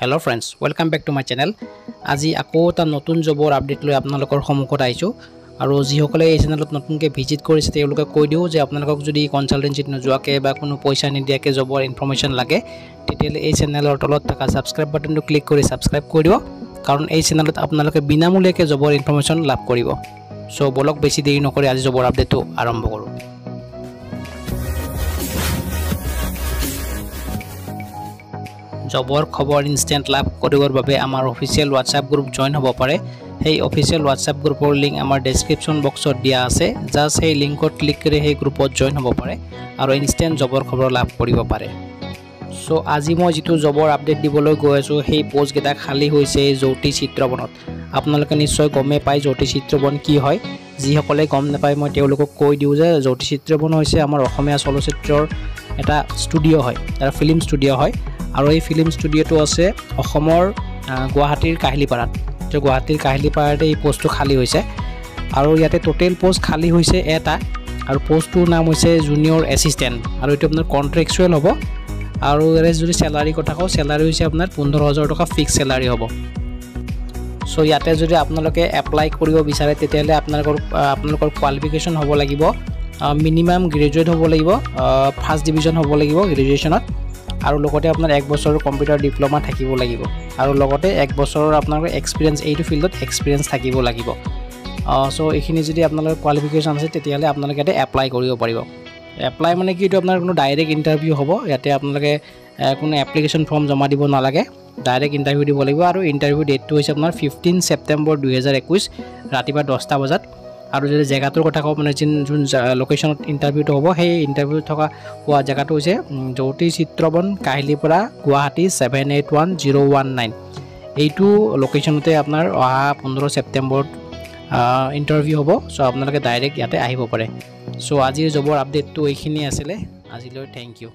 Hello friends, welcome back to my channel. আজি আকৌ এটা নতুন জবৰ আপডেট লৈ আপোনালোকৰ সন্মুখত আহিছোঁ। আৰু যিসকলে এই চেনেলত নতুনকৈ ভিজিট কৰিছে, তেওঁলোকে কৈ দিওঁ যে আপোনালোকক যদি কনচালটেঞ্চিত নোযোৱাকৈ বা কোনো পইচা নিদিয়াকৈ জবৰ ইনফৰ্মেশ্যন লাগে, তেতিয়াহ'লে এই চেনেলৰ তলত থকা ছাবস্ক্ৰাইব বাটনটো ক্লিক কৰি ছাবস্ক্ৰাইব কৰি দিব, কাৰণ এই চেনেলত আপোনালোকে বিনামূলীয়াকৈ জবৰ ইনফৰ্মেশ্যন লাভ কৰিব। চ' ব'লক, বেছি দেৰি নকৰি আজি জবৰ আপডেটটো আৰম্ভ কৰোঁ। জবৰ খবৰ ইনষ্টেণ্ট লাভ কৰিবৰ বাবে আমাৰ অফিচিয়েল হোৱাটছআপ গ্ৰুপ জইন হ'ব পাৰে। সেই অফিচিয়েল হোৱাটছআপ গ্ৰুপৰ লিংক আমাৰ ডেছক্ৰিপশ্যন বক্সত দিয়া আছে। জাষ্ট সেই লিংকত ক্লিক কৰি সেই গ্ৰুপত জইন হ'ব পাৰে আৰু ইনষ্টেণ্ট জবৰ খবৰ লাভ কৰিব পাৰে। চ' আজি মই যিটো জবৰ আপডেট দিবলৈ গৈ আছোঁ, সেই পষ্টকেইটা খালী হৈছে জ্যোতি চিত্ৰবনত। আপোনালোকে নিশ্চয় গমেই পায় জ্যোতি চিত্ৰবন কি হয়। যিসকলে গম নাপায়, মই তেওঁলোকক কৈ দিওঁ যে জ্যোতি চিত্ৰবন হৈছে আমাৰ অসমীয়া চলচ্চিত্ৰৰ এটা ষ্টুডিঅ' হয়, এটা ফিল্ম ষ্টুডিঅ' হয়। আৰু এই ফিল্ম ষ্টুডিঅ'টো আছে অসমৰ গুৱাহাটীৰ কাহিলীপাৰাত। তো গুৱাহাটীৰ কাহিলীপাৰাতে এই পষ্টটো খালী হৈছে আৰু ইয়াতে টোটেল পষ্ট খালী হৈছে এটা আৰু পষ্টটোৰ নাম হৈছে জুনিয়ৰ এছিষ্টেণ্ট আৰু এইটো আপোনাৰ কণ্ট্ৰেকচুৱেল হ'ব। আৰু ইয়াৰে যদি চেলাৰী কথা কওঁ, চেলাৰী হৈছে আপোনাৰ 15,000 টকা ফিক্স চেলাৰী হ'ব। চ' ইয়াতে যদি আপোনালোকে এপ্লাই কৰিব বিচাৰে, তেতিয়াহ'লে আপোনালোকৰ কোৱালিফিকেশ্যন হ'ব লাগিব মিনিমাম গ্ৰেজুৱেট হ'ব লাগিব, ফাৰ্ষ্ট ডিভিজন হ'ব লাগিব গ্ৰেজুৱেশ্যনত আৰু লগতে আপোনাৰ এক বছৰৰ কম্পিউটাৰ ডিপ্ল'মা থাকিব লাগিব আৰু লগতে এক বছৰৰ আপোনালোকৰ এক্সপিৰিয়েঞ্চ, এইটো ফিল্ডত এক্সপিৰিয়েঞ্চ থাকিব লাগিব। চ' এইখিনি যদি আপোনালোকৰ কোৱালিফিকেশ্যন আছে, তেতিয়াহ'লে আপোনালোকে ইয়াতে এপ্লাই কৰিব পাৰিব। এপ্লাই মানে কি, এইটো আপোনাৰ কোনো ডাইৰেক্ট ইণ্টাৰভিউ হ'ব। ইয়াতে আপোনালোকে কোনো এপ্লিকেশ্যন ফৰ্ম জমা দিব নালাগে, ডাইৰেক্ট ইণ্টাৰভিউ দিব লাগিব। আৰু ইণ্টাৰভিউ ডেটটো হৈছে আপোনাৰ 15 ছেপ্টেম্বৰ 2021, ৰাতিপুৱা 10টা বজাত। আৰু যদি জেগাটোৰ কথা কওঁ, মানে যোন লোকেশ্যনত ইণ্টাৰভিউটো হ'ব, সেই ইণ্টাৰভিউ থকা হোৱা জেগাটো হৈছে জ্যোতি চিত্ৰবন, কাহিলীপাৰা, গুৱাহাটী 781019। এইটো লোকেশ্যনতে আপোনাৰ অহা 15 ছেপ্টেম্বৰত ইণ্টাৰভিউ হ'ব। চ' আপোনালোকে ডাইৰেক্ট ইয়াতে আহিব পাৰে। চ' আজিৰ জবৰ আপডেটটো এইখিনিয়ে আছিলে আজিলৈ। Thank U.